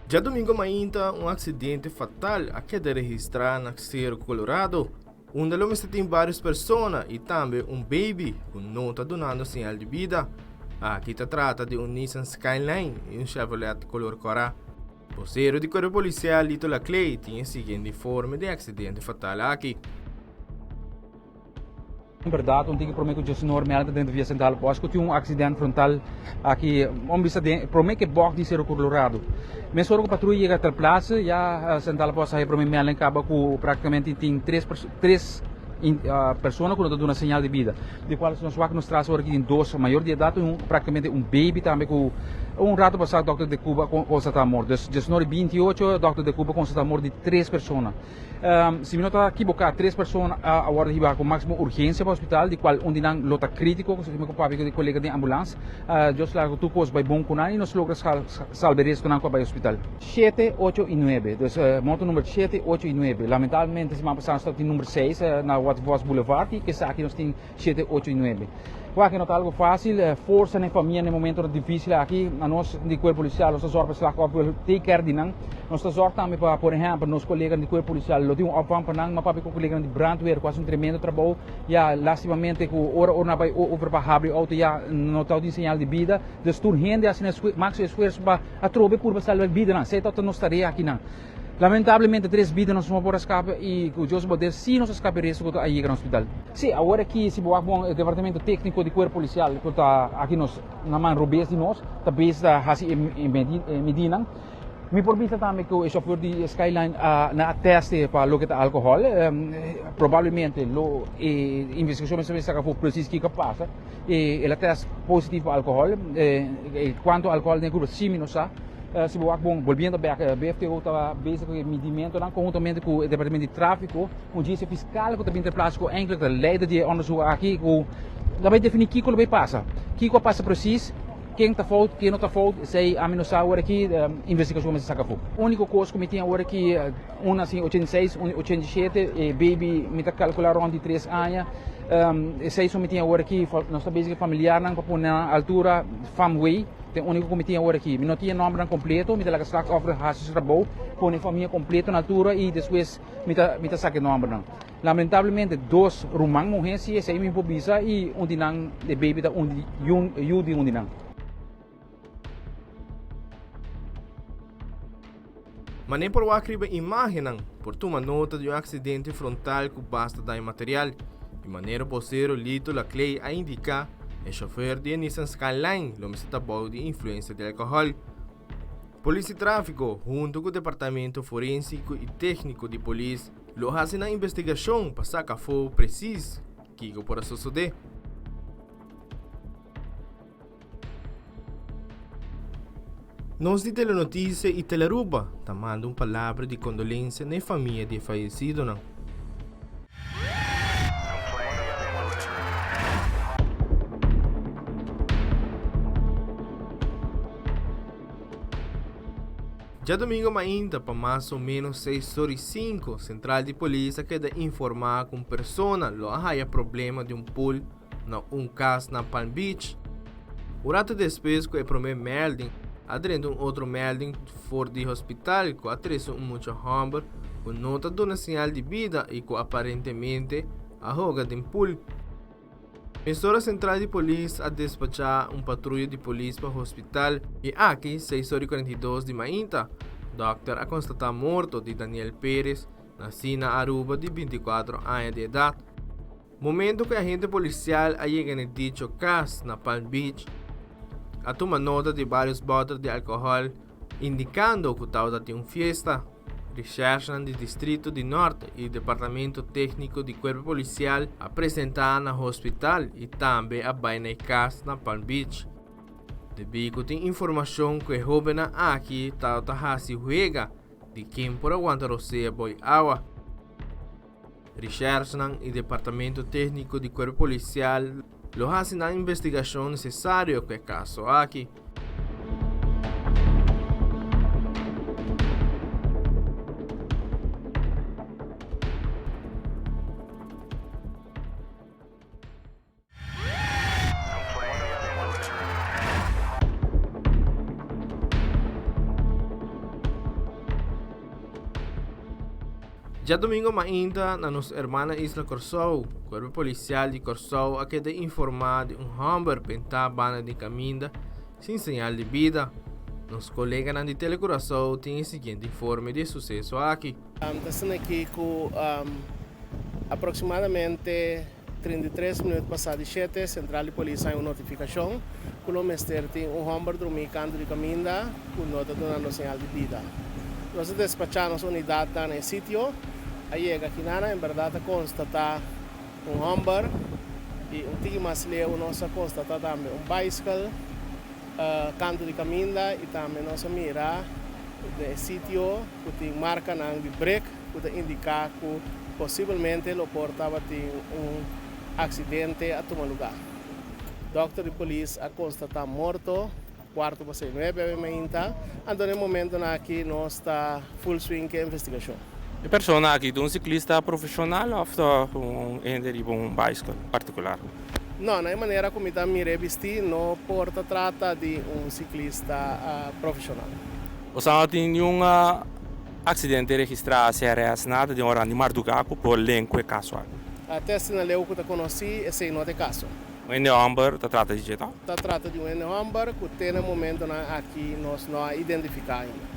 Djadomingo mainta un accidente fatal a keda registra na Cerro Colorado, unda lo mester tin varios persona y tambe un baby cu no ta dunando señal di bida. Aki ta trata di un Nissan Skyline y un Chevrolet color cora. Vocero di Cuerpo Policial Lito Laclay tin e siguiente informe di e accidente fatal aki. En berdad un tiki prome cu Josnor Mel ta dentro via Central Post cu tin un accident frontal aki un bisa den prome ke bocht di Cerro Colorado. Mesora cu patruya yega ter plaatse ya Central Post a haci prome melding caba cu practicamente tin tres tres persona cu no ta duna señal di bida. Di cual nos wak nos tras ora aki tin dos mayor di edad y un practicamente un baby tambe cu un rato pasa Doctor de Cuba a constata morto. Dus Josnor y 28 Doctor de Cuba a constata morto di tres persona. Si mi no ta kiboká, tres persona a wòrdu hibá ku máksimo urgensia pa hospital, di kual un di nan lo ta krítiko, ku mi ku papia ku di kolega den ambulans. Dios laga ku tur kos bai bon ku nan i nos logra salba e restonan ku a bai hospital. Shete, ocho i nuebe. Dus moto number shete, ocho i nuebe. Lamentablemente siman pasá nos tabatin number seis na Waterfalls Boulevard i esaki nos tin Shete, ocho i nuebe. Wak, e no ta algo fácil. Forsa na e famia na e momentonan difícil aki. Anos di Kuerpo Polisial nos ta zòrg pa e slachtoffer take care di nan. Nos ta zòrg tambe pa, por ehèmpel, nos koleganan di Kuerpo Polisial lo tin un opvang pa nan. M'a papia ku koleganan di brandweer ku hasi un tremendo trabou. Ya, lastimamente ku ora ora nan a bai over pa habri outo ya no tabatin señal di bida. Dus tur hende a hasi nan máksimo esfuerso pa atrobe purba salba bidanan. Esei ta nos tarea akinan. Lamentablemente tres bida nos no por a skapa y cu Dios poder si nos a skapa e resto cu ta a yega na hospital. Si, awor aki si bo wak bon e departamento tecnico di cuerpo policial cu ta aki nos na man robes di nos ta bezig ta haci e medinan. Mi por bisa tambe cu e chauffeur di Skyline a na a teste pa loke ta alcohol. Probablemente lo e investigacion mester saca afo precies kico a pasa. El a test positivo pa alcohol. Cuanto alcohol den e curpa si mi no sa. Si bo wak bon, bolbiendo bek, BFTO ta bezig ku e midimentonan konhuntamente ku e departamento di tráfiko, un djis e fiskal ku ta bin ter plasa ku enkele ta leider di e onderzoek aki ku ta bai definí kiko lo bai pasa, kiko a pasa presis, ken ta fout, ken no ta fout, esei ami no sa awor aki, investigashon mester saka afó. Úniko kos ku mi tin awor aki, un nasi 86, un 87, e baby mi ta kalkulá rònt di tres aña, esei so mi tin awor aki, nos ta bezig ku e familiarnan pa pone nan altura, famway. Ta e úniko ku mi tin awor aki. Mi no tin e nòmbernan kompleto, mi ta laga slachtoffer hasi su trabou, pone e famia kompleto na altura i despues mi ta mi ta saka e nòmbernan. Lamentablemente dos ruman muhé si esei mi por bisa i un di nan e baby ta un di yu di un di nan. Manera por wak riba imágennan, por tuma nota di un aksidente frontal ku basta daño material. Di manera bosero Lito Laclay a indiká, e shofer di e Nissan Skyline lo mester ta bou di influensia di alkohòl. Polis di tráfiko huntu ku departamento forensiko i tékniko di polis lo hasi nan investigashon pa saka afó presis kiko por a sosodé. Nos di Telenoticia y Telearuba ta manda un palabra di condolencia na e famia di e fayecidonan. Djadomingo mainta pa mas o menos seis or y cinco, central di polis a keda informa cu un persona lo a haya problema di un pool na un kas na Palm Beach. Un ratu despues ku e promé melding, a drenta un otro melding for di hospital ku a trese un mucha hòmber ku no ta duna señal di bida i ku aparentemente a hoga den pool. Mesora sentral di polis a despachá un patruya di polis pa hospital i aki seis ora i 42 di mainta, dòkter a konstatá morto di Daniel Perez, nasí na Aruba di 24 aña di edat. Momento ku e agente polisial a yega na e dicho kas na Palm Beach, a tuma nota di varios bòter di alkohòl indikando ku tabata tin un fiesta. Reshèrsnan di Distrito di Nòrt i Departamento Tékniko di Kuerpo Polisial a presentá na hospital i tambe a bai na e kas na Palm Beach. Debí ku tin informashon ku e hóbennan aki tabata hasi huega di ken por a wanta rosea boi awa. Rishersnan i Departamento Tékniko di Kuerpo Polisial lo hasi nan investigashon nesesario ku e kaso aki. Djadomingo mainta na nos hermana isla Kòrsou, Kuerpo Polisial di Kòrsou a keda informá di un hòmber bentá banda di kaminda sin señal di bida. Nos koleganan di Telecuraçao tin e siguiente informe di e suseso aki. Ta asina aki ku aproksimadamente 33 minüt pasá di shete, sentral di polis haña un notifikashon ku lo mester tin un hòmber drumí kantu di kaminda ku no ta dunando señal di bida. Nos a despachá nos unidatnan na e sitio, a yega akinana en bèrdat a konstatá un hòmber i un tiki mas leu nos a konstatá tambe un baiskel kantu di kaminda i tambe nos a mira den e sitio ku tin markanan di brek ku ta indiká ku posibelmente lo por tabatin un aksidente a tuma lugá. Dòkter di polis a konstatá morto kuarto pasei nuebe awe mainta, anto na e momentonan aki nos ta full swing ku e investigashon. E persona aki ta un siklista profeshonal òf ta un hende riba un baiskel partikular? No, na e manera ku mi ta mir'é bistí no por ta trata di un siklista profeshonal. Osea no tin niun aksidente registrá, CRS, nada den ora di mardugá ku por len ku e kaso aki. Te asina leu ku ta konosí esei no ta e kaso. Un hende hòmber ta trata di dje tò? Ta trata di un hende hòmber ku te na momentonan aki nos no a identifiká ainda.